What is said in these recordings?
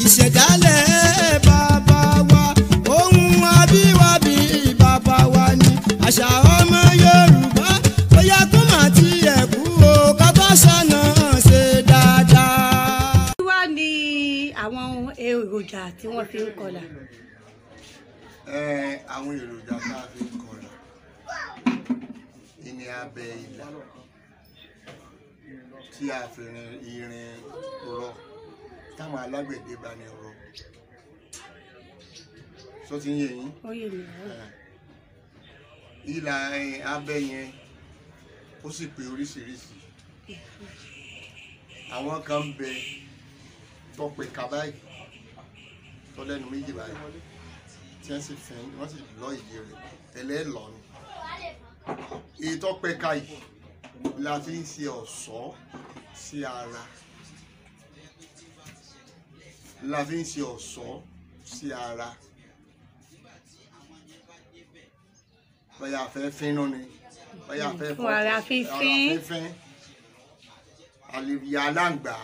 Ìṣẹ̀dálẹ̀ bàbá wa, ohun abíwábí bàbá wa ni. Àṣà ọmọ Yorùbá ó yẹ kó má tiẹ̀ kú o, ká bá ṣàna ṣe dáadáa. Kí wá ní àwọn èròjà tí wọ́n fi ń kọlà? Àwọn èròjà tá a fi ń kọlà ní abẹ́ ìlà tí a fi irin rọ, táwọn alágbẹ̀dẹ bá ní rọ. Sọ ti ń yé yín? Ó yé mi. Ìlà abẹ́ yẹn ó sì pé oríṣiríṣi. Àwọn kan ń bẹ tọpẹ kábàáyì tọlẹ́nu méjì báyìí tí wọ́n sì fẹ́, wọ́n sì lọ ìdí rẹ̀ tẹ́lẹ̀ lọ ni. Èyí tọpẹ ká yìí la fi ń ṣe ọ̀ṣọ́ sí ara, la fi ń ṣe ọ̀ṣọ́ sí ara. Bóyá a fẹ́ fínú ni, bóyá a fẹ́ fún ara fínfín, a lè ya aláǹgbá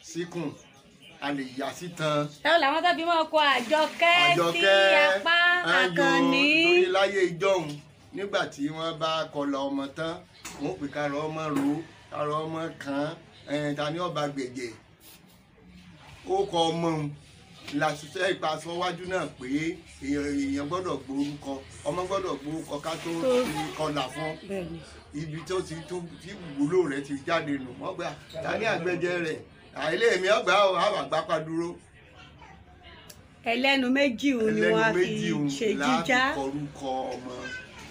síkùn, a lè yà sítan. Ẹ làwọn tó fi máa kọ Àjọkẹ́ sí apá Àkànní. Torí láyé ìjọ́un nígbà tí wọ́n bá kọlà ọmọ tán, wọ́n pè kára ọmọ ro, kára ọmọ kan, ta ni ọba gbẹ̀jẹ̀. Ó kọ ọmọ òun làṣiṣẹ́ ìpasọ̀wájú náà pé èèyàn gbọ́dọ̀ gbórúkọ, ọmọ gbọ́dọ̀ gbórúkọ ká tó kọlà fún. Ibi tó ti tó tí wúlò rẹ̀ ti jáde nù, wọ́n gbà ta ní àgbẹ̀jẹ̀ rẹ̀, àìlè mi ọgbà ò àwọn àgbàpá dúró. Ẹlẹ́nu méjì òun ni wọ́n fi ṣe jíjá. Láti kọrúkọ ọmọ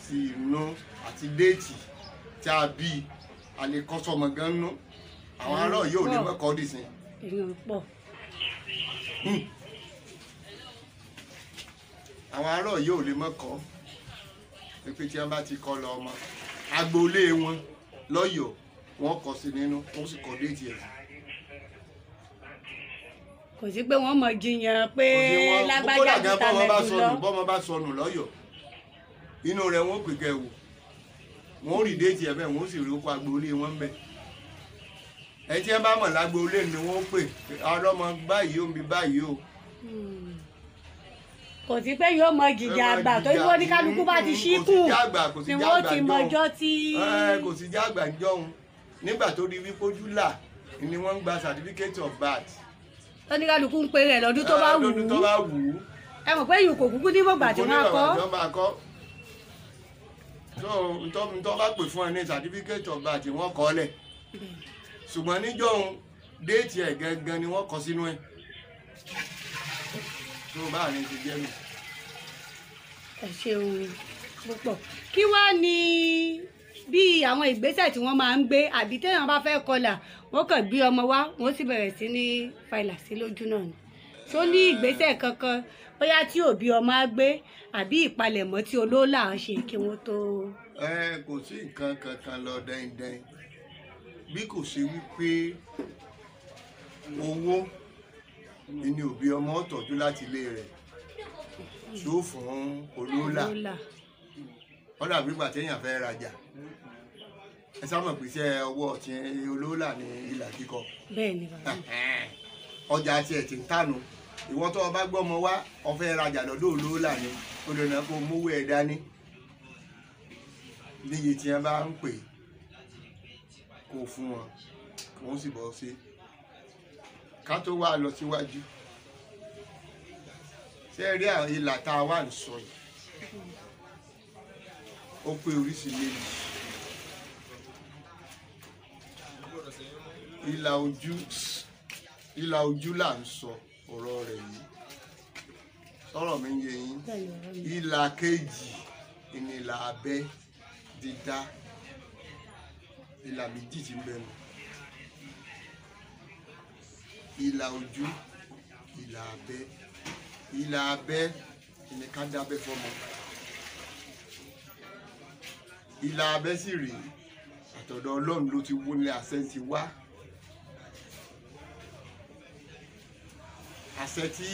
sí inú àti déètì tí a bí, a lè kọ́ sọmọ gan nú. Àwọn ará yóò lè mọ́kọ́ dìsín. Àwọn ará yóò lè mọ́kọ́ pé tí wọ́n bá ti kọ́ lọ ọmọ agboolé wọn lọ́yọ̀ọ́, wọ́n kọ sí nínú, wọ́n sì kọ déètì ẹ̀. Kò sí pé wọ́n mọ̀ jiyàn pé lágbájá ti ta mẹ́tò lọ. Bọ́mọ bá sọnù lọ́yọ̀ọ́, inú rẹ̀ wọ́n pè kẹ́ wò, wọ́n rí déètì ẹ̀ bẹ́ẹ̀, wọ́n sì rí okó agboolé wọn bẹ́ẹ̀. Ẹ tí wọ́n bá mọ̀ lágboolé ni wọ́n pè ọlọ́mọ báyìí ó ń bi báyìí o. Kò sí pé yóò mọ jìjà àgbà tó yíwọ́ ní kálukú bá ti ṣíkù ni wọ́n ti mọjọ́ tí. Kò sí jágbà jọ̀hún nígbà tó di wípé ojú là ni wọ́n ń gba certificate of birth. Tó ní kálukú ń pe rẹ̀ lọ́dún tó bá wù ú. Lọ́dún tó bá wù ú. Ẹ mọ̀ pé yìí kò kúkú ní mọ̀gbà tí wọ́n á kọ́. Tó ntọ́ bá pè fún ẹ ní certificate of birth wọ́n kọ́ lẹ̀, ṣùgbọ́n níjọ́hun déètì ẹ̀ gangan ni wọ́n kọ sínú ẹ̀. Tó bá rìn ti jẹ́ mi. Ẹ ṣeun púpọ̀. Kí wá ní bí àwọn ìgbésẹ̀ tí wọ́n máa ń gbé, àbí téèyàn bá fẹ́ kọlà wọ́n kàn gbé ọmọ wá, wọ́n sì bẹ̀rẹ̀ sí ní fàìlà sí lójú náà ni? Tó ní ìgbésẹ̀ kankan bóyá tí òbí ọmọ á gbé àbí ìpalẹ̀mọ́ tí olóòlà ń ṣe kí wọ́n tó. Kò sí nǹkan kankan lọ dandan bí kò ṣe wípé owó ni òbí ọmọ tọ́jú láti ilé rẹ̀ tí ó fún olóòlà. Ó dàbí ìgbà téèyàn fẹ́ rajà, ẹ sábà pèsè iṣẹ́ ọwọ́ ti olóòlà ní ìlà kíkọ. Bẹ́ẹ̀ni bàbá. Ọjà tiẹ̀ ti ń tànù, ìwọ tó o bá gbọ́mọ wá o fẹ́ rajà lọ́dọ̀ olóòlà ni ó dènà kó mówó ẹ̀ dání níye tí wọ́n bá ń pè kó fún wọn kí wọ́n sì bọ́ sí. Ká tó wá lọ síwájú, ṣé rí àwọn ìlà tá a wà ń sọ yìí, ó pé oríṣi méjì. Ìlà ojú, ìlà ojú là ń sọ ọ̀rọ̀ rẹ̀ yìí, sọ̀rọ̀ mi ń yé yín. Ìlà kejì ni ìlà abẹ́ dídá, ìlà méjì tí ń bẹ nù. Ìlà ojú, ìlà abẹ́. Ìlà abẹ́ ni ká dábẹ́ fọ́mọ. Ìlà abẹ́ sì rèé, àtọ̀dọ̀ Ọlọ́run ló ti wú ní àṣẹ ti wá. Àṣẹ tí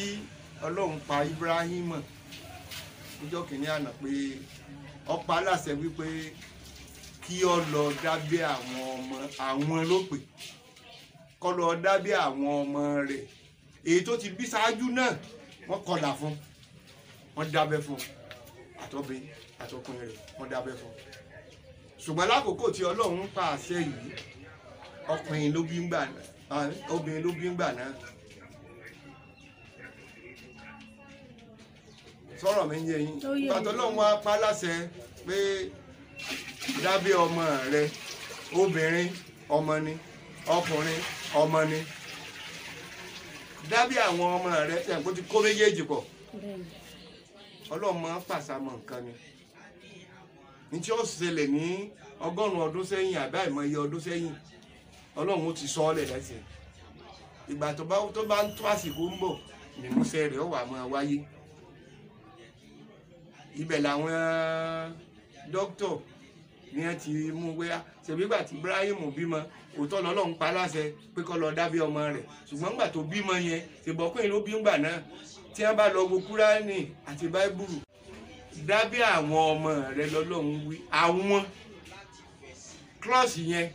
Ọlọ́run pa Ibrahim níjọ́ kìíní àná pé ó pa láṣẹ wípé kí ó lọ dábẹ́ àwọn ọmọ àwọn ló pè, kó lọ dábẹ́ àwọn ọmọ rẹ̀ Èyí tó ti bí ṣáájú náà wọ́n kọlà fún, wọ́n dábẹ́ fún, àtọ́bìn àtọkùnrin rẹ̀ wọ́n dábẹ́ fún. Ṣùgbọ́n lákòókò tí Ọlọ́run pa àṣẹ yìí, ọkùnrin ló bí ń gbà náà, obìnrin ló bí ń gbà náà. Sọ̀rọ̀ mi ń yé yín. Ìgbà tó Ọlọ́run wá pa láṣẹ pé dábẹ́ ọmọ rẹ, obìnrin ọmọ ni, ọkùnrin ọmọ ni, dábẹ́ àwọn ọmọ rẹ, ṣe kó ti kó méjèèjì pọ̀. Ọlọ́run máa ń pàṣàmọ̀ nǹkan ni. Ní tí ó ṣẹlẹ̀ ní 100 ọdún sẹ́yìn àbí àìmọye ọdún sẹ́yìn, Ọlọ́run ó ti sọ ọ́ lẹ̀ lẹ́sẹ̀. Ìgbà tó bá ń tó àsìkò ń bọ̀, ìmúṣẹ rẹ̀ ó wà máa wáyé. Ibẹ̀ làwọn dókítà ni wọ́n ti mú wíyá. Ṣèbí ìgbà tí Ibrahim bímọ, òótọ́ lọ́lọ́run pa láṣẹ pé kó lọ dábẹ́ ọmọ rẹ̀. Ṣùgbọ́n ìgbà tó bímọ yẹn, ṣèbọ̀kùnrin ló bí ńgbà náà. Tí wọ́n bá lọ wo Kúránì àti Báíbùlù, dábẹ́ àwọn ọmọ rẹ̀ lọ́lọ́run wí. Àwọn klọ́ọ̀sì yẹn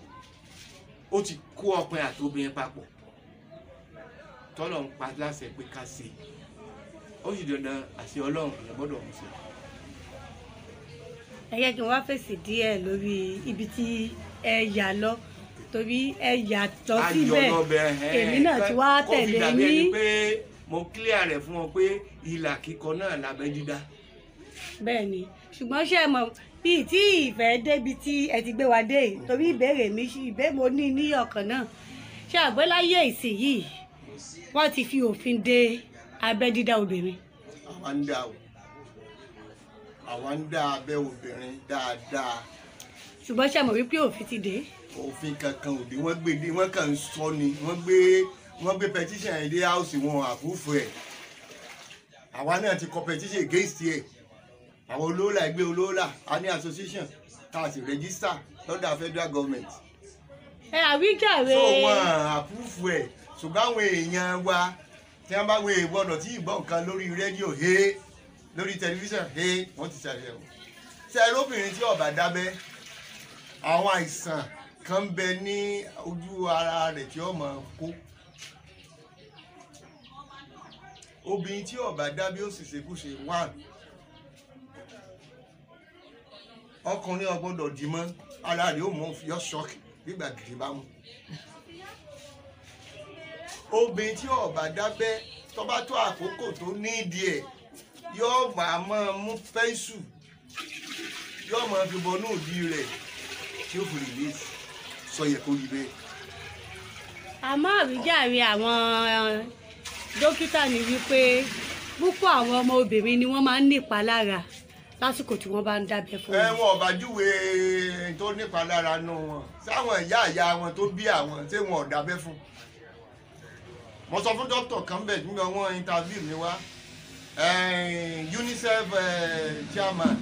ó ti kó ọkùnrin àti obìnrin papọ̀. Tọ́lọ́run pa láṣẹ pé ká ṣe. Ó sì dandan àṣẹ Ọlọ́run ìyẹn gbọ́dọ̀ mú ṣe. Ẹ jẹ́ kí n wá fèsì díẹ̀ lórí ibi tí ẹ yà lọ, torí ẹ yà lọ síbẹ̀, èmi náà ti wá tẹ̀lé yín. Pé mo clear rẹ̀ fún ọ pé ìlà kíkọ náà lábẹ́ dídá. Bẹ́ẹ̀ ni, ṣùgbọ́n ṣé ẹ mọ̀ bíi tí ìfẹ́ débi tí ẹ ti gbé wa dé yìí, torí ìbéèrè mi ìbéèrè mo ní ní ọkàn náà. Ṣé àgbéláyé ìsìn yìí wọ́n ti fi òfin de abẹ́ dídá obìnrin? Àwa ń dá o, àwa ń dá abẹ́ obìnrin dáadáa. Ṣùgbọ́n ṣé mọ̀ wípé òfin ti dé? Òfin kankan ò dé, wọ́n gbé dé, wọ́n kàn ń sọ ni, wọ́n gbé petition yẹn dé house wọn àfúfú ẹ̀. Àwa náà ti kọ petition against ẹ̀. Àwọn olóòlà, ẹgbẹ́ olóòlà, a ní association tá a sì register lọ́dọ̀ federal government. Ẹ àwíjàre. So wọn àfúfú ẹ̀, ṣùgbọ́n àwọn èèyàn wa tí wọ́n bá wé gbọ́dọ̀ tí ìgbọ́ nǹkan lórí rédíò he, lórí tẹlifíṣàn he, wọ́n ti ṣàyẹ̀wò. Ṣé ẹ lóbìnrin tí ó bá dábẹ́, àwọn àìsàn kan ń bẹ ní ojú ara rẹ̀ tí ó máa kó. Obìnrin tí ó bá dábẹ́ ó sì ṣekúṣe wà. Ọkùnrin ò gbọ́dọ̀ dì mọ́, ara rẹ̀ ó mọ̀ yọ ṣọ́ọ̀kì nígbà gidi bá mú. Obìnrin tí ó bá dábẹ́ tó bá tó àkókò tó nídìí ẹ̀, yóò máa máa mú pẹ́ńsù, yóò máa fi bọnú òdì rẹ̀ tí ó fi rìlíìsì. Sọ yẹ kó rí bẹ́ẹ̀. Àmọ́ àwíjàre àwọn dókítà ní wípé púpọ̀ àwọn ọmọ obìnrin ni wọ́n máa ń nípalára lásìkò tí wọ́n bá ń dábẹ́ fún wọn. Wọn ò bá júwe tó nípalára nù wọn, sáwọn ìyá ìyá wọn tó bí àwọn tí wọn ò dábẹ́ fún. Mo sọ fún dókítà kan bẹ̀ nígbà wọn interview mi wá, UNICEF chairman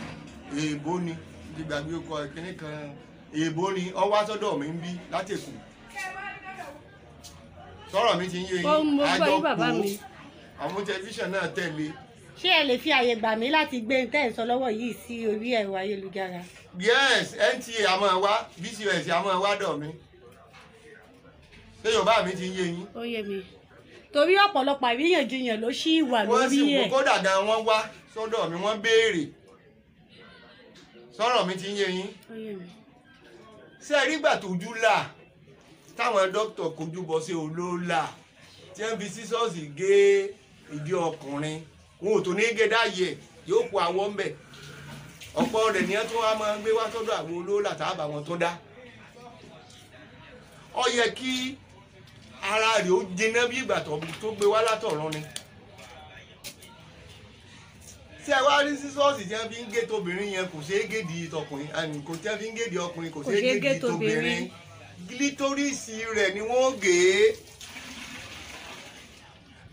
èèbó ni, ti gbàgbé ọkọ ìkíní kan, èèbó ni, ó wá sọ́dọ̀ mi ń bí láti Èkó. Sọ̀rọ̀ mi ti ń yé yín, àjọ kó àwọn tẹlifíṣàn náà tẹ̀lé. Ṣé ẹ lè fi àyè gbà mí láti gbé tẹ́ ẹ̀ sọ lọ́wọ́ yìí sí orí ẹ̀rọ ayélujára? Yes, NTA a máa wá, BCOS a máa wá dọ̀ mí. Ṣé Yorùbá mi ti ń yé yín? Ó yé mi. Torí ọ̀pọ̀lọpọ̀ àríyànjiyàn ló ṣì wà lórí ẹ̀. Wọ́n sì kó kódà gan wọ́n wá sọ́dọ̀ mi, wọ́n béèrè. Sọ̀rọ̀ mi ti ń yé yín. Ó yé mi. Ṣé ẹ rí ìgbà tójú là táwọn dókítà kojú bọ sí olóòlà tí wọ́n fi sísọ́ọ̀sì gé ìdí ọkùnrin, wọn ò tó ní gé dáyé yóò kó awọ ń bẹ̀. Ọ̀pọ̀ rẹ̀ ni wọ́n tún wá máa ń gbé wá sọ́dọ̀ àwọn olóòlà táàbà wọn tó dá. Ó yẹ kí ara rẹ̀ ó jiná bí ìgbà tó gbé wá látọ̀run ni. Ṣé ẹ wá rí sísọ́ọ̀sì tí wọ́n fi ń gé tóbìnrin yẹn kò ṣeé gé di tọkùnrin, kò tí wọ́n fi ń gé di ọkùnrin kò ṣeé gé di tóbìnrin. Gílítórísì rẹ̀ ni wọ́n gé e,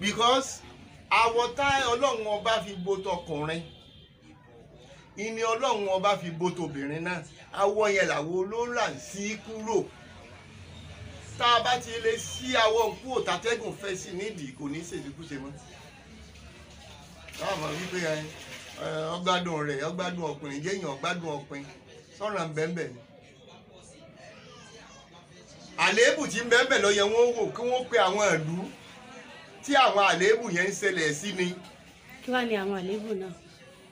because àwọ̀ tá Ọlọ́run ọba fi bo tọkùnrin ìní Ọlọ́run ọba fi bo tobìnrin náà, awọ yẹn làwọn olóńlà ń sí kúrò. Tá a bá ti lè sí awọ kúrò tàtẹ́gùn fẹ́ sí nídìí, kò ní ṣèṣekúṣe mọ́. Táwọn wípé ọgbádùn rẹ̀, ọgbádùn ọkùnrin, jẹ́yàn ọgbádùn ọkùnrin sọ̀rọ̀ ń bẹ́ẹ̀ ni. Àléébù tí ń bẹ́ẹ̀ lọ yẹ wọ́n wò kí wọ́n pe àwọn ìlú Tí àwọn àléébù yẹn ń ṣẹlẹ̀ sí ni. Kí wàá ní àwọn àléébù náà?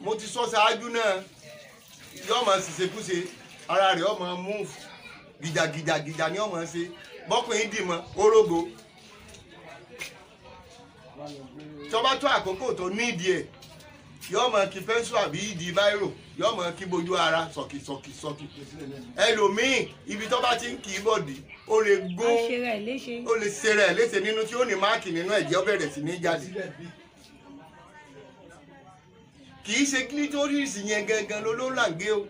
Mo ti sọ ṣáájú náà, yóò máa ṣìṣekúṣe, ara rẹ̀ ó máa move gìjàgìjàgìjà ni ó máa ṣe, bọ́kùnrin dì mọ́ orógo. Tó bá tó àkókò tó nídìí ẹ̀, yóò máa kí pẹ́ńsù àbí ìdí báírò, yóò máa kí bojú ara sọ̀kì sọ̀kì sọ̀kì. Ẹlòmíì ibi tó bá ti ń kì í bọ̀dì, ó lè gún, ó lè ṣe rẹ̀ léṣe nínú tí ó ní máàkì nínú ẹ̀jẹ̀, ó bẹ̀rẹ̀ sí ní jáde. Kì í ṣe clitoris yẹn gangan ló là ń gé o.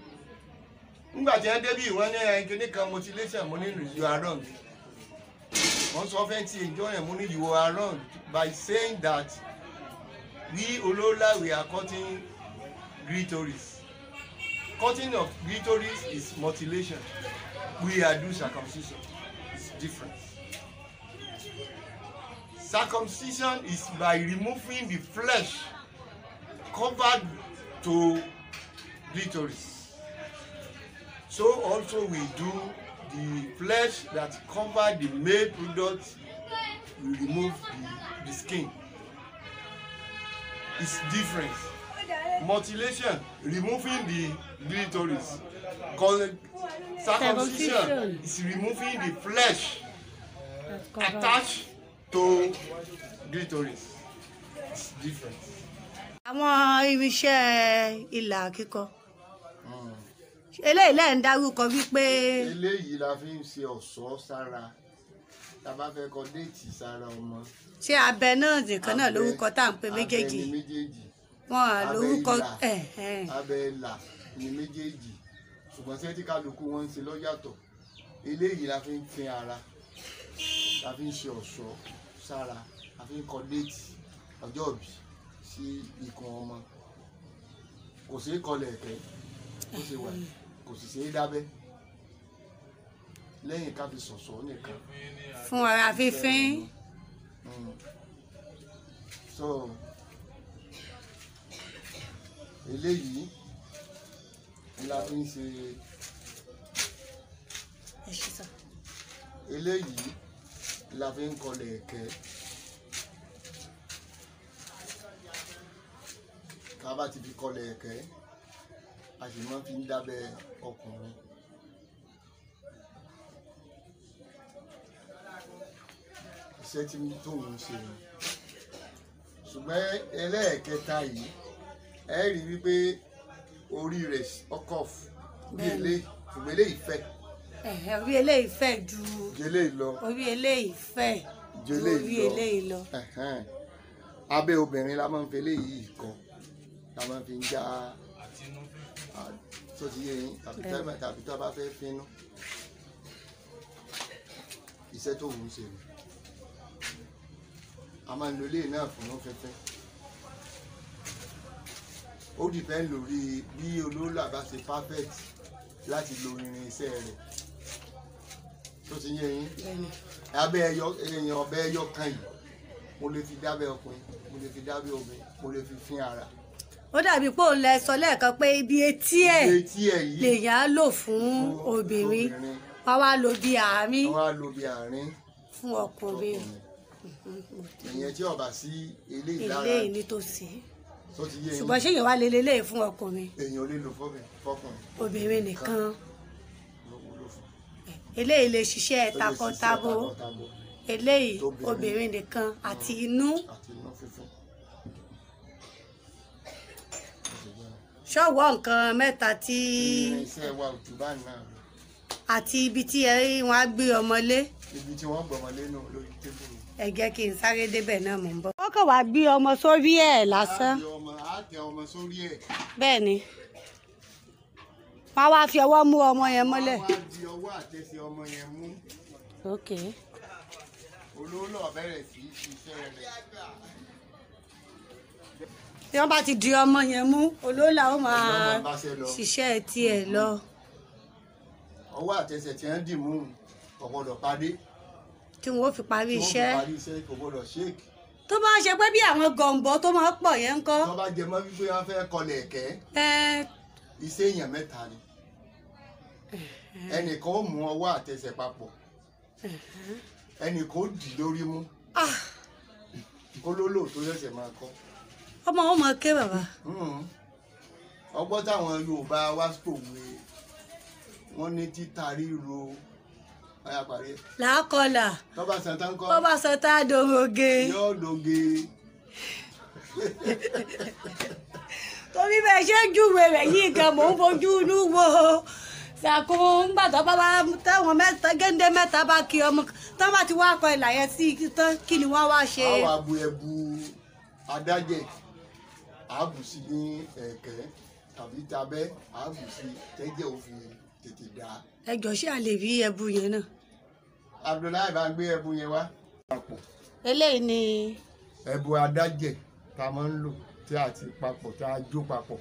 Nígbà tí wọ́n débí wọ́n ní ẹni kan mutilation, mo ní you are wrong. Wọ́n sọ fẹ́ tí ìjọ yẹn, mo ní you are wrong by saying that we Olola we are cutting clitoris. Cutting of clitoris is mutilation. We are do circumcision. It's different. Circumcision is by removing the flesh covered to clitoris. So also we do the flesh that cover the male product, we remove the skin. It's different. Mutilation, removing the clitoris. Circumcision is removing the flesh attached to clitoris. It's different. Àwọn irinṣẹ́ ìlà kíkọ eléyìí lẹ́ ń dárúkọ wípé. Eléyìí la fi ń ṣe ọ̀ṣọ́ sára tá a bá fẹ́ kọ déètì sára ọmọ. Ṣé abẹ náà nìkan náà lórúkọ tá à ń pè méjèèjì? Abẹ ni méjèèjì. Wọn à lórúkọ. Abẹ ìlà ni méjèèjì, ṣùgbọ́n ṣé tí kálukú wọn ń ṣe lọ́yàtọ̀. Eléyìí la fi ń fin ara, la fi ń ṣe ọ̀ṣọ́ sára, la fi ń kọ déètì ọjọ́ ìbí sí ikùn ọmọ. Kò sí kọlẹ̀ ẹ̀kẹ́ ó ṣe wà, kò sì ṣe é dábẹ́ lẹ́yìn ká fi ṣọ̀ṣọ́ nìkan fún ara fífín. So eléyìí la fi ń ṣe, eléyìí la fi ń kọlẹ̀ ẹ̀kẹ́. Ká bá ti fi kọlẹ̀ ẹ̀kẹ́, a sì máa fi ń dábẹ́ ọkùnrin. Iṣẹ́ tí tóun ń ṣe ni. Ṣùgbọ́n ẹlẹ́ẹ̀kẹta yìí, ẹ rí wípé orí rẹ̀ ọkọ̀f bí eléyìí, ṣùgbọ́n eléyìí fẹ̀. Orí eléyìí fẹ̀ ju eléyìí lọ. Orí eléyìí fẹ̀ ju orí eléyìí lọ. Abẹ́ obìnrin la máa ń fi eléyìí kọ, la máa fi ń já tó ti yé yín, tàbí tá a bá fẹ́ finú. Iṣẹ́ tó ń ṣe ni. A máa ń lo eléyìí náà fún fẹ́fẹ́. Ó dìpẹ́ lórí bí olólà bá ṣe perfect láti lo irinṣẹ́ rẹ̀. Tó ti yé yín. Abẹ́ ẹyọ èèyàn ọbẹ̀ ẹyọ kan yìí, mo lè fi dábẹ́ ọkùnrin, mo lè fi dábẹ́ obìnrin, mo lè fi fín ara. Ó dàbí pé òun lẹ sọ lẹ́ẹ̀kan pé ibi etí ẹ̀ lèèyàn á lò fún obìnrin, wọ́n wá lò bí àárín fún ọkùnrin. Ìyẹn tí ọba sí eléyìí lára eléyìí nítòsí. Ṣùgbọ́n ṣé èèyàn wá lè lélẹ́yìí fún ọkùnrin? Èèyàn ò lè lò fọkùnrin. Obìnrin nìkan. Eléyìí lè ṣiṣẹ́ takọtabo, eléyìí obìnrin nìkan àti inú. Ṣọ́wọ́ nǹkan mẹ́ta tí àti ibi tí wọ́n á gbé ọmọ lé. Ibi tí wọ́n gbọ́mọ lé nù lórí tébùrù. Ẹ jẹ́ kí n sáré débẹ̀ náà, mò ń bọ̀. Wọ́n kàn wá gbé ọmọ sórí ẹ̀ lásán. Á tẹ ọmọ sórí ẹ̀. Bẹ́ẹ̀ ni, wọ́n wá fi ọwọ́ mú ọmọ yẹn mọ́lẹ̀. Wọ́n wá di ọwọ́ àtẹsẹ̀ ọmọ yẹn mú. Ok. Olólò bẹ̀rẹ̀ sí í ṣiṣẹ́ rẹ̀. Tí wọ́n bá ti di ọmọ yẹn mú, olólà ó máa ṣiṣẹ́ tiẹ̀ lọ. Ọwọ́ àtẹsẹ̀ tí wọ́n dì mú kò gbọ́dọ̀ padé. Tí wọ́n ó fi parí iṣẹ́. Tí wọ́n fi parí iṣẹ́ kò gbọ́dọ̀ ṣéèkì. Tó bá ṣe pé bí àwọn gọ̀ǹbọ̀ tó máa pọ̀ yẹn ń kọ́. Tó bá jẹ mọ́ wípé wọ́n fẹ́ kọlẹ̀ ẹ̀kẹ́. Iṣẹ́ èèyàn mẹ́ta ni. Ẹnìkan ó mú ọwọ́ àtẹsẹ̀ papọ̀. Ẹnìkan ó dì lórí mú. Kó lólò tó ṣẹ̀ṣẹ̀ máa kọ́. Ọmọ wọn máa ké bàbá. Ọgbọ́n táwọn Yorùbá wá pòwe wọ́n ní títa ríro ọ̀yà parí ẹ̀. Làákọlà. Tọ́ba san tán kọ́. Tọ́ba san tá a dòroge. Yóò doge. Torí bẹ́ẹ̀ ṣe ń júwe rẹ̀ yìí gan mò ń fojú inú wo ṣàkóso ńgbà tó bá bá táwọn mẹ́ta géńdé mẹ́ta bá kí ọmọ tó bá ti wá kọ ìlà yẹn sí tán kí ni wọ́n wá ṣe. Àwọn abu ẹbu adájẹ àbù sí ní ẹ̀kẹ́ tàbí tabẹ́ àbù sí tẹ́jẹ̀ òfin tètè dá. Ẹ jọ ṣé a lè rí ẹbu yẹn náà. Abdullahi bá ń gbé ẹbu yẹn wá. Eléyìí ni. Ẹbu adájẹ tá a máa ń lò tí a ti papọ̀ tí a jó papọ̀.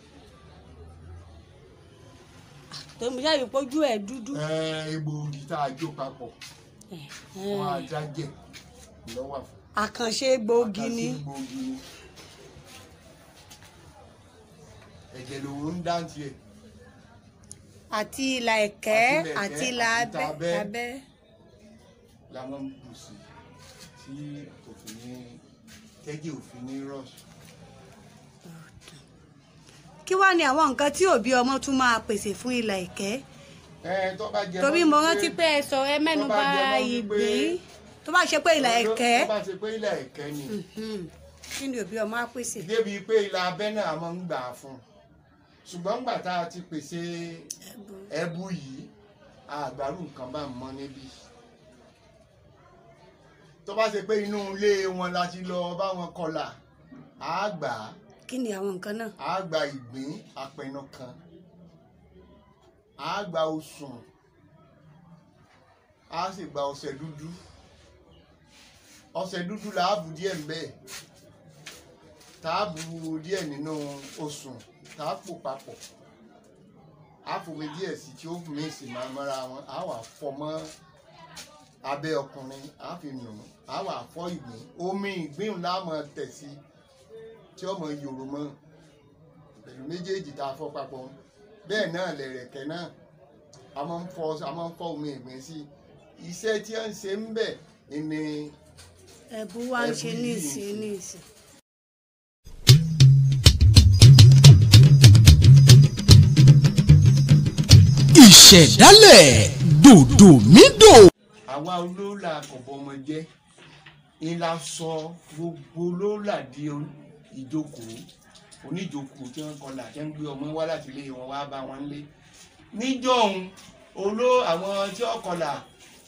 Tòmí ṣáà yìí pójú ẹ̀ dúdú. Egbòogi tá a jó papọ̀ fún adájẹ lọ́wọ́ fún. Àkànṣe egbòogi ni. Àkànṣe egbòogi ni. Ẹ̀jẹ̀ lòun ń dá tiẹ̀. Àti ìlà ẹ̀kẹ́ àti ìlà abẹ́. Làwọn ń bù sí tí òfin ní tẹ́jẹ̀ òfin ní rọ́ọ̀ṣì. Kí wá ni àwọn nǹkan tí òbí ọmọ tún máa pèsè fún ìlà ẹ̀kẹ́? Torí mo rántí pé ẹ sọ ẹ mẹ́nu bà ìgbín tó bá ṣe pé ìlà ẹ̀kẹ́. Tó bá ṣe pé ìlà ẹ̀kẹ́ ni. Kí ni òbí ọmọ á pèsè? Débi pé ìlà abẹ́ náà máa ń gbà fún un. Ṣùgbọ́n nígbà tá a ti pèsè ẹbu yìí, àgbàrú nǹkan bá mọ́ níbí. Tó bá ṣe pé inú ilé wọn la ti lọ bá wọn kọlà, á gbà á. Kí ni àwọn nǹkan náà? A gba ìgbín apẹnu kan, a gba osùn, a sì gba ọṣẹ dúdú. Ọṣẹ dúdú la á bù díẹ̀ ńbẹ̀, tá a bù díẹ̀ nínú osùn, tá a pò papọ̀, a fomi díẹ̀ sí tí ó mèsì máa mọ́ra wọn, a wà fọ mọ́ abẹ́ ọkùnrin, a fi nù, a wà fọ ìgbín, omi ìgbín la máa tẹ̀ sí tí ọmọ yòrò mọ pẹ̀lú méjèèjì tá a fọ papọ̀. Bẹ́ẹ̀ náà lẹ̀rẹ̀kẹ́ náà a máa ń fọ omi ìgbín sí. Iṣẹ́ tí ó ń ṣe ń bẹ̀ ni ẹ̀bù wa ń ṣe ní ìsìn ní ìsìn. Ìṣẹ̀dálẹ̀ dòdòmídò. Àwa olóòlà kọ̀bọ̀mọ jẹ́ ńlá sọ gbogbo olóòlà di ìjókòó oníjókòó tí wọ́n kọlà tí wọ́n gbé ọmọ wá láti ilé wọn wá bá wọn lé níjọ́hun oló àwọn tí wọ́n kọlà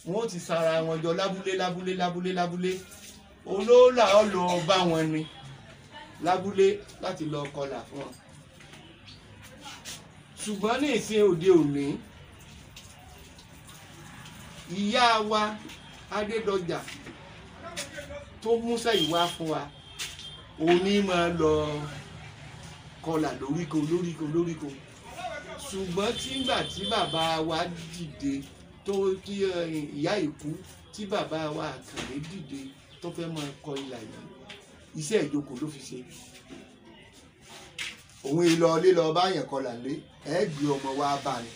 wọn ó ti sara wọn jọ lábúlé lábúlé lábúlé lábúlé olóòlà ó lọ bá wọn ni lábúlé láti lọ kọlà fún wọn. Ṣùgbọ́n ní ìsìn òde òní ìyá wa Adédọjà tó múṣẹ́ ìwá fún wa òní máa lọ kọlà lóríko lóríko lóríko. Ṣùgbọ́n tígbà tí bàbá wa dìde tó tí ìyá ìkú tí bàbá wa Àkàndé dìde tó fẹ́ máa kọ ilà yìí, iṣẹ́ ìjókòó ló fi ṣe. Òun ìlọ lílọ báyẹn kọlà lé ẹ gbé ọmọ wa bá ni.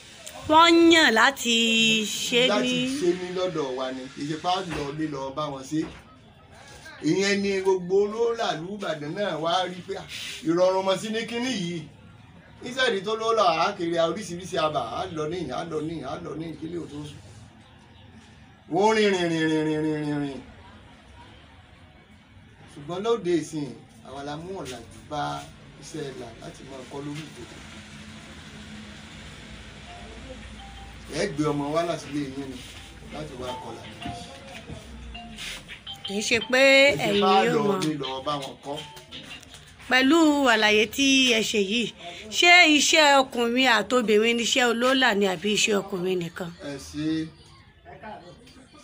Wọ́n yàn láti ṣe ní. Láti ṣe ní lọ́dọ̀ wa ni ìṣèpá lọ lílọ bá wọn ṣe. Ìyẹn ni gbogbo olóòlà lùbàdàn náà wá rí pé ìrọ̀rùn ọmọ sí ní kínní yìí. Ìṣẹ̀dí tó lóòlà àákiri oríṣiríṣi àbà á lọ níyìn á lọ níyìn á lọ níyìn kílé òtó sùn. Wọ́n rìn rìn rìn rìn rìn rìn rìn rìn. Ṣùgbọ́n lóde ìsìn àwa la mú ọ̀làjú bá iṣẹ́ ẹ̀là láti máa kọ́ lórí ìjókòó. Ẹ gbé ọmọ wá láti ilé yín ni láti wá kọlà níbí. Kì í ṣe pé ẹ̀yin yóò mọ̀. Lọ bá wọn kọ́. Pẹ̀lú àlàyé tí ẹ ṣe yìí, ṣé iṣẹ́ ọkùnrin àtobìnrin ni iṣẹ́ olóòlà ni àbí iṣẹ́ ọkùnrin nìkan? Ẹ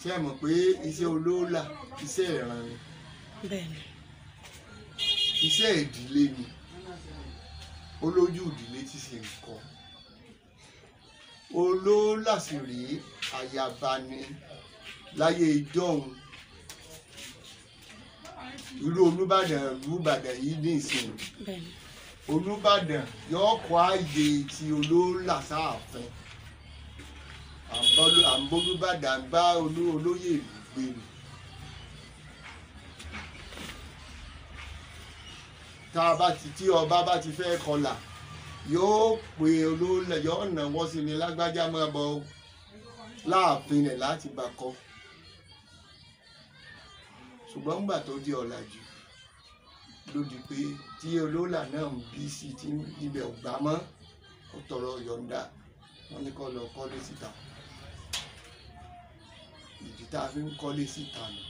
ṣe mọ̀ pé iṣẹ́ olóòlà iṣẹ́ ìran ni. Bẹ́ẹ̀ni. Iṣẹ́ ìdílé ni. Olójú ìdílé ti ṣe nǹkan. Olóòlà sì rèé àyàbá ni láyé ìjọ́un. Irú Olúbàdàn Olúbàdàn yìí ní ìsìn. Olúbàdàn yóò kọ́ ààyè tí olóòlà sáàfin. Àǹbólúbàdàn bá olóyè ìlú gbé ni. Tá a bá ti tí ọba bá ti fẹ́ kọlà, yóò pe olólè, yóò nàwọ́ sí ni lágbájá máa bọ̀ láàfin rẹ̀ láti bá kọ́. Ṣùgbọ́n nígbà tó di ọ̀làjú ló di pé tí olólà náà ń bí sí tí ibẹ̀ ò gbà mọ́, ó tọrọ yọ̀ǹda, wọ́n ní kó lọ kọ́lé síta. Ìdí tá a fi ń kọ́lé síta nù.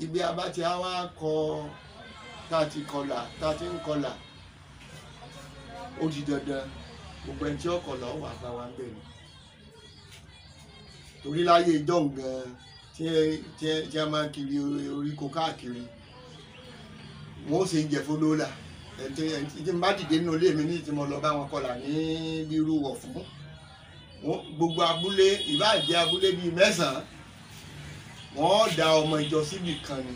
Ibi abá ti á wá kọ tá a ti kọlà, tá a ti ń kọlà, ó di dandan gbogbo ẹni tí ó kọlà ó wà bá wa ń bẹ̀ ni. Torí láyé ìjọ́un gan tí a máa kiri oríko káàkiri, wọn ó ṣe ń jẹ fọlọ́lá. Ẹni tí n bá dìde nínú ilé mi ní tí mo lọ bá wọn kọlà ní bírú wọ̀ fún gbogbo abúlé, ìbáà jẹ́ abúlé bíi 9, wọ́n da ọmọ ìjọ síbì kan ni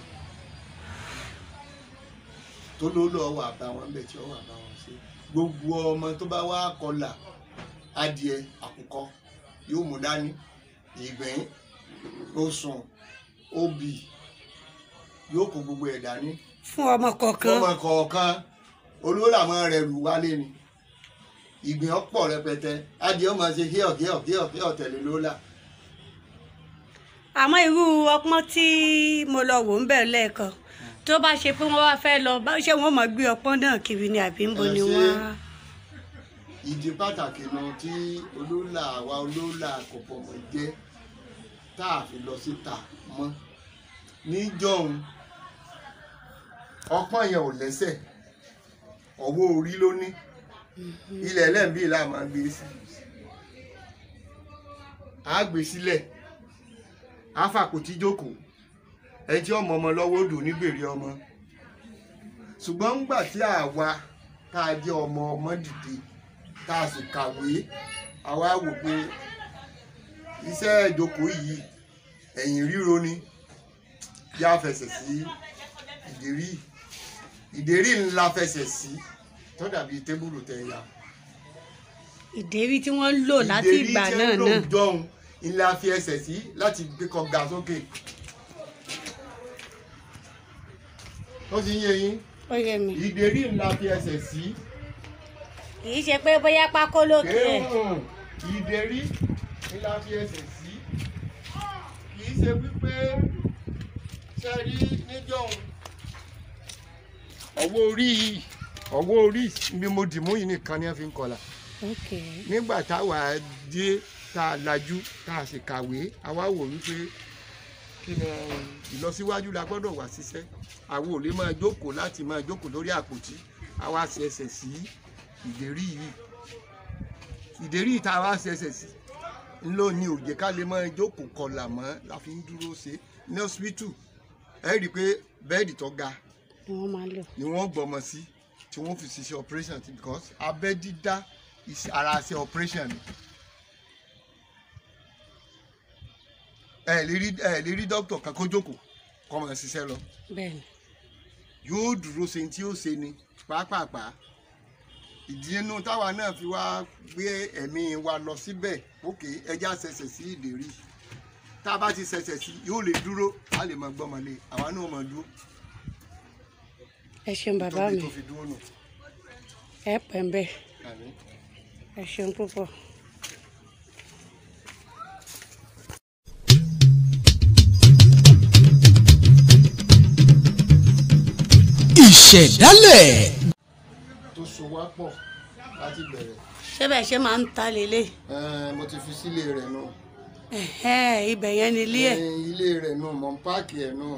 tó ló lọ wà bá wọn bẹ̀ tí ó wà bá wọn ṣe. Gbogbo ọmọ tó bá wá kọlà, adìẹ àkùkọ yóò mú dání, ìgbín, osùn, obì, yóò kó gbogbo ẹ̀ dání fún ọmọ kọ̀ọ̀kan. Ọmọ kọ̀ọ̀kan olówó làwọn rẹ̀ rù wálé ni. Ìgbín ọ̀pọ̀ rẹpẹtẹ, adìẹ ọmọ ṣe híọ̀ híọ̀ híọ̀ híọ̀ tẹ̀lé lólà. Àmọ́ irú ọpọ́n tí mo lọ wò ń bẹ̀ lẹ́ẹ̀kan, tó bá ṣe pé wọ́n wá fẹ́ lọ, ṣé wọ́n máa gbé ọpọ́n náà kiri ni àbí ń bo ni wọ́n? Ìdí pàtàkì náà tí olólà àwa olólà kò pọ̀mọ̀ jẹ́ tá a fi lọ síta mọ́ níjọ́un, ọpọ́n yẹn ò lẹ́sẹ̀, ọwọ́ orí ló ní, ilẹ̀ ẹlẹ́mìí là máa gbé sí, á gbé sílẹ̀, á fàkótí jókòó, ẹ tí ọmọ ọmọ lọ́wọ́ dùn nígbèrè ọmọ. Ṣùgbọ́n ńgbà tí àwa tá a jẹ́ ọmọ ọmọ dìde, tá a sì kàwé, àwa wò pé iṣẹ́ ìjókòó yìí ẹ̀yìn ríro ni, yá fẹsẹ̀ sí ìdérí, ìdérí ńlá fẹsẹ̀ sí tó dàbí tébùrù tẹ̀ ya. Ìdérí tí wọ́n ń lò láti ìgbà náà náà. Ìdérí tí wọ́n ń lò jọ̀hún ńlá fi ẹsẹ̀ sí láti gbé kọ ga sókè. Ó ti ń yé yín? Ó yé mi. Ìdérí ńlá fi ẹsẹ̀ sí. Kì í ṣe pé bóyá pákó lókè ẹ̀. Ìdérí ńlá fi ẹsẹ̀ sí. Kì í ṣe wípé ṣe rí níjọ́hun. Ọwọ́ orí yìí, ọwọ́ orí bí mo dì mú yìí nìkan ni wọ́n fi ń kọlà. Nígbà táwa dé, tá a lajú, tá a sì kàwé, àwa wò wípé kí ni ìlọsíwájú la gbọ́dọ̀ wà ṣiṣẹ́. Àwa ò lè máa jókòó láti máa jókòó lórí àpótí, àwa ṣe ẹsẹ̀ sí ìdérí yìí. Ìdérí yìí tá a wá ṣe ẹsẹ̀ sí ńlọ ni ò jẹ́ ká lè máa jókòó kọlà mọ́, la fi ń dúró ṣe. Ní hospital ẹ rí i pé bẹ́ẹ̀dì tó ga ni wọ́n gbọ́mọ sí tí wọ́n fi ṣiṣẹ́ operation, because abẹ́ dídá ara ṣe operation ni. Ẹ lè rí dókítà kan kó jókòó kó máa ṣiṣẹ́ lọ. Yóò dúró ṣe tí ó ṣe ni pàápàá. Ìdí inú táwa náà fi wá gbé ẹ̀mí wa lọ síbẹ̀, òkè ẹja ṣẹ̀ṣẹ̀ sí ìdérí. Tá a bá ti ṣẹ̀ṣẹ̀ sí, yóò lè dúró, a lè máa gbọ́mọlé, àwa náà máa dúró. Ẹ ṣeun bàbá mi, ẹ pẹ́ ń bẹ̀, ẹ ṣeun púpọ̀. Ìṣẹ̀dálẹ̀ tó so wá pọ̀ láti bẹ̀rẹ̀. Ṣé bẹ́ẹ̀ ṣe máa ń ta lélẹ̀? Mo ti fi sílé rẹ̀ nù. Ibẹ̀ yẹn ni ilé ẹ̀. Ilé rẹ̀ nù, mọ̀ ń páàkì ẹ̀ nù.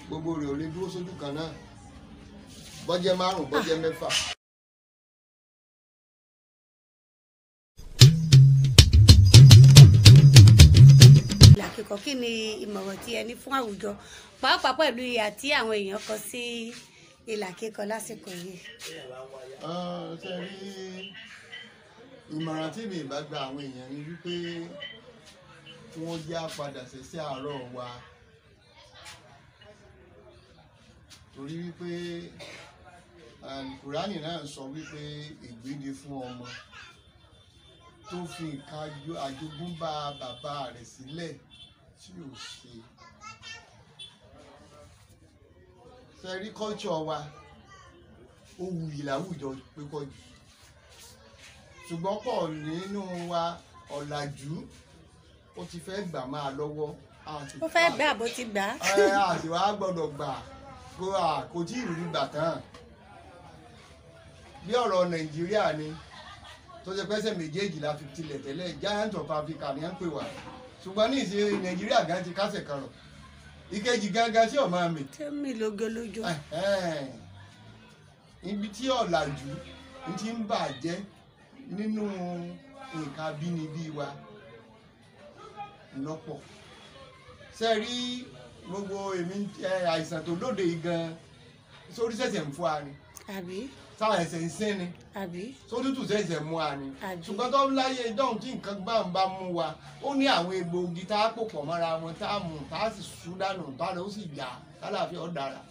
Gbogbo rẹ̀ ò lè dúró sójú kan náà. Bọ́jẹ́ 5, bọ́jẹ́ 6. Ìlà kíkọ, kí ni ìmọ̀ràn tí ẹ ní fún àwùjọ, pàápàá pẹ̀lú ìhà tí àwọn èèyàn kọ sí ìlà kíkọ lásìkò yìí? Ṣe rí ìmọ̀ràn tí mi bá gba àwọn èèyàn ni wípé kí wọ́n yá padà ṣẹ̀ṣẹ̀ àárọ̀ wa, torí wípé Kùránì náà sọ wípé ègbé ni fún ọmọ tó fi nǹkan àjogúnbá bàbá rẹ̀ sílẹ̀ tí ò ṣe. Ṣe rí culture wa ó wuyì láwùjọ pípọ̀ jù, ṣùgbọ́n pọ̀ nínú wa ọ̀làjú ó ti fẹ́ gbà máa lọ́wọ́. Ó fẹ́ gbà bó ti gbà. A sì wá gbọ́dọ̀ gbà kò tí ì rí gbà tán. Bí ọ̀rọ̀ Nàìjíríà ni tó ṣe pẹ́sẹ̀ méjèèjì la fi tilẹ̀ tẹ́lẹ̀, giant of Africa ni à ń pè wá, ṣùgbọ́n ní ìṣe Nàìjíríà gan ti kásẹ̀ kan rọ̀, ìkejì gangan sí ọ̀ma mi. Tẹ́mi lógolójo. Ibi tí ọ̀làjú ti ń bàjẹ́ nínú nǹkan abínibí wa lọ́pọ̀. Ṣe rí gbogbo èmi àìsàn tó lóde yìí gan sórí ṣẹ̀ṣẹ̀ ń fún wa ni, àbí sáà ẹ̀sẹ̀ ń sín ni, àbí sótútù ṣẹ̀ṣẹ̀ mú wa ni. Ṣùgbọ́n tó láyé dọ́hùn tí nǹkan gbà ń bá mú wa, ó ní àwọn egbòogi tá a pò pọ̀ mọ́ra wọn tá a mú tá a sì sú dànù tá a lọ ó sì yá kálàáfíà ó dára.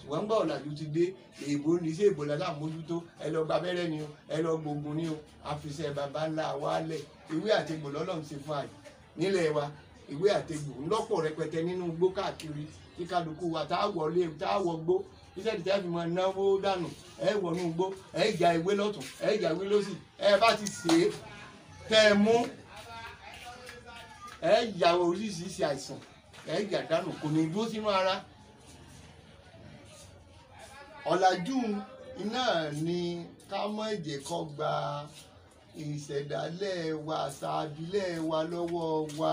Ṣùgbọ́n gbọ́ ọ̀làjú ti dé, èèbó ní sí èèbó lásán mójútó, ẹ lọ gba abẹ́rẹ́ ni o, ẹ lọ gbòògùn ni o, àfisẹ́ baba ńlá wa lẹ̀. Ìwé àtegbò lọ́lọ́run ṣe fún àyè nílẹ̀ wa, ìwé àtegbò ńlọ́pọ̀ rẹpẹtẹ nínú igbó káàkiri tí kálukú wa tá a wọlé tá a wọ gbó iṣẹ́ ti tẹ́ fi máa náwó dànù. Ẹ wọnú igbó, ẹ ja ewé lọ́tún, ẹ ja ewé lọ́sì, ẹ bá ti sè é tẹ́ ẹ mú, ẹ ya oríṣiríṣi àìsàn, ẹ yà dànù, kò ní dúró sínú ara. Ọ̀làjú iná ni ká mọ̀ jẹ́ kó gba ìṣẹ̀dálẹ̀ wa, àṣà àbílẹ̀ wa lọ́wọ́ wa.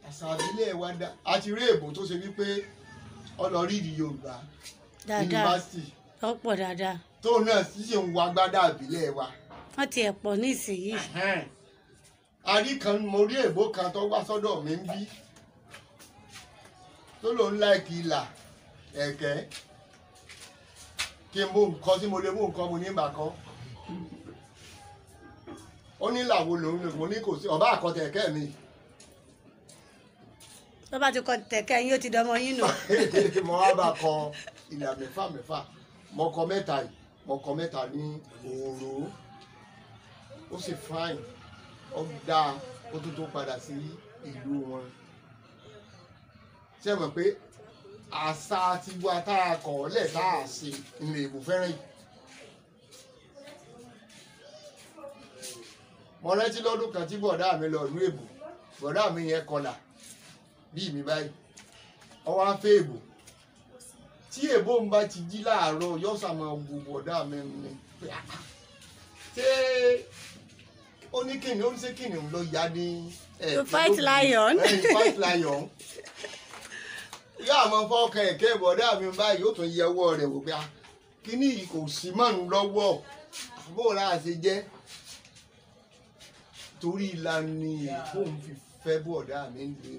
Àṣà àbílẹ̀ wa dá. A ti rí èbó tó ṣe wípé ọlọ́rí di Yorùbá yunifásitì ọ̀pọ̀ dáadáa tó náà ṣíṣe ń wọ agbádá àbílẹ̀ wa. Wọ́n ti ẹ̀ pọ̀ nísìnyí. A rí kan, mo rí èbó kan tó wá sọ́dọ̀ mi ń bí tó lòun láìkí ìlà ẹ̀kẹ́ kí n mú nǹkan tí mo lè mú nǹkan mo ní bà kọ́. Ó ní làwo lòun lè mo ní kò sí ọba àkọtẹ ẹ̀kẹ́ mi. Tó bá ti kọ tẹ̀kẹ́ yín ó ti dọmọ yín nù. Mo wá bá kọ ìlà mẹ́fà mẹ́fà, mo kọ mẹ́ta yìí, mo kọ mẹ́ta ní òòró, ó sì fine, ó dáa, ó tún tó padà sí ìlú wọn. Ṣé ẹ mọ̀ pé àṣà tiwa tá a kọ̀ lẹ̀ tá a ṣe ilé ìbò fẹ́ràn yìí. Mo rántí lọ́dún kan tí bọ̀dá mi lọ ìlú èbò, bọ̀dá mi yẹn kọlà bíi mi báyìí, ọwọ́ á fẹ́ èbò. Tí èbó ń bá ti jí láàárọ̀ yóò sàmọ̀ wò bọ̀dá mi ni pé ṣé ó ní kìnìún, ó ní ṣé kìnìún ló yá ní. To fight lion. Fight lion. Yóò àmọ́ fọ́ọ̀kan ẹ̀kẹ́ bọ̀dá mi báyìí yóò tún yẹ ọwọ́ rẹ̀ wò pé kíní yìí kò sí mọ́nu lọ́wọ́, àbó ra ṣe jẹ́ torí ìlànà ìfóun fi fẹ́ bọ̀dá mi ń lè.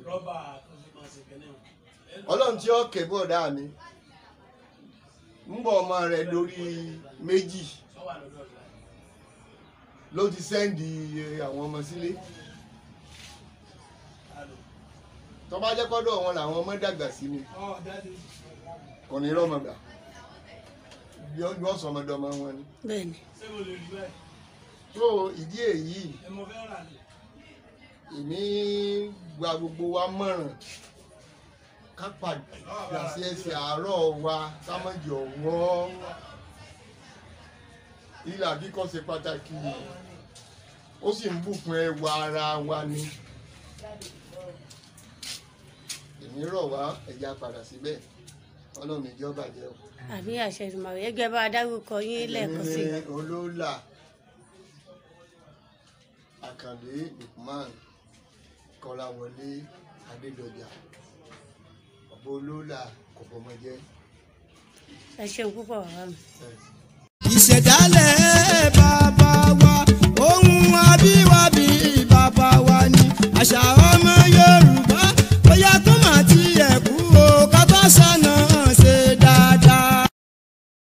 Ọlọ́run tí ó kẹ́ bọ̀dá mi ń bọ̀ ọmọ rẹ̀ lórí méjì ló ti sẹ́ndì àwọn ọmọ sílé. Tó bá jẹ́ kọ́dọ̀ wọn làwọn ọmọ dàgbà sí ni kò ní rọ́mọ gbà, yóò sọ ọmọdọ́mọ wọn ni. Bẹ́ẹ̀ni. Tó ìdí èyí èmi gba gbogbo wa mọ̀ràn ká padà sí ẹsẹ̀ àárọ̀ wa, ká má jẹ́ ọ̀wọ́. Ìlà kíkọ́ ṣe pàtàkì, ó sì ń bùkún ẹwà ara wa ni. Èmi rọ̀ wá ẹ̀yà padà síbẹ̀, Ọlọ́run ìjọ bàjẹ́ o. Àbí àṣẹ Èdùmàrè, ẹgbẹ́ bá dárúkọ yín lẹ́ẹ̀kan sí. Èmi ni Olólà Àkàndé Lukman Kọ́láwọlé Adédọjà, ọ̀bọ Olólà kò bọ́mọ jẹ́. Ẹ ṣeun púpọ̀ bàbá mi. Ìṣẹ̀dálẹ̀ bá.